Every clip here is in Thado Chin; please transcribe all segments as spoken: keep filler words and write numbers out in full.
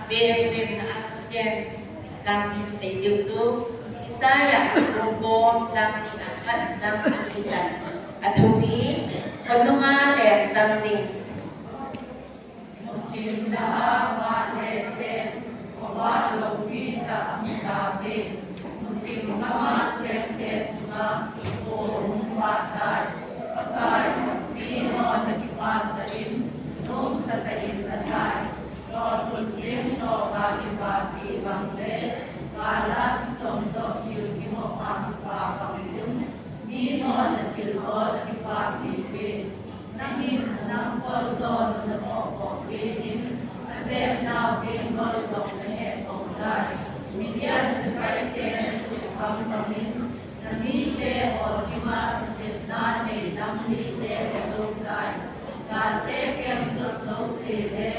Pen pen na a pen tang hin sei diu chu Isaiah bung ko tang ni a khat tang sagih chan. A thum hi khonunga leng chang ding. Muthim lama vale te, khovah loupi tah hung tave. Muthim lama chengte chunga kho hung vah tai. Pakai, mi hon na kipasah in, nomsa tah in athai. Lolhing ding toh ga kipapi bang le, gal a kichom toh thil kihop a kipa bang ding, mi hon na thil bol a kipapi pi. Nangin na nam bol jo na na bol bol pi in, a jep nau ding bol jong na he bol tai. Midian sepai te na suhkham bang in, na mite ho kima kichetna nei lam mite na jou tai. Galte keng jot jouse le,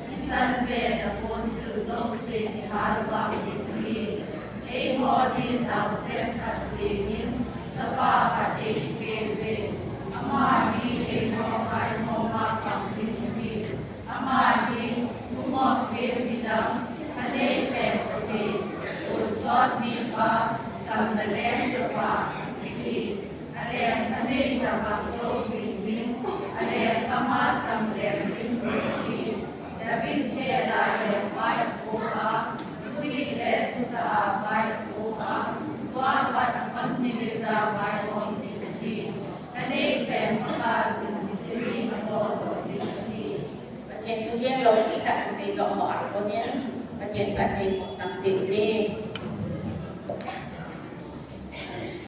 kisan ve na phone sil jouse kihal vang ding ahi. Eiho din naosen khat dingin, chapa khat eipeh uve. Ama hi eiho vaihom a pang ding ahi. Ama hi, thumop pen hidam, anei pen uve. Ul sot mipa, chamna leng chapa, kiti. Aleng anei tobang tou jing ding, aleng ama chang leng jing ding ahi. David khel a leng vai apoh a, thudih le thutah a vai apoh a, tua pat a khonung le ja vaihom ding ahi. Anei pen Pakai jin hiche ni abol doh ding ahi. Pathen thugen lou tah a sei doh ho a konin, Pathen phatthei phong chang jing uve.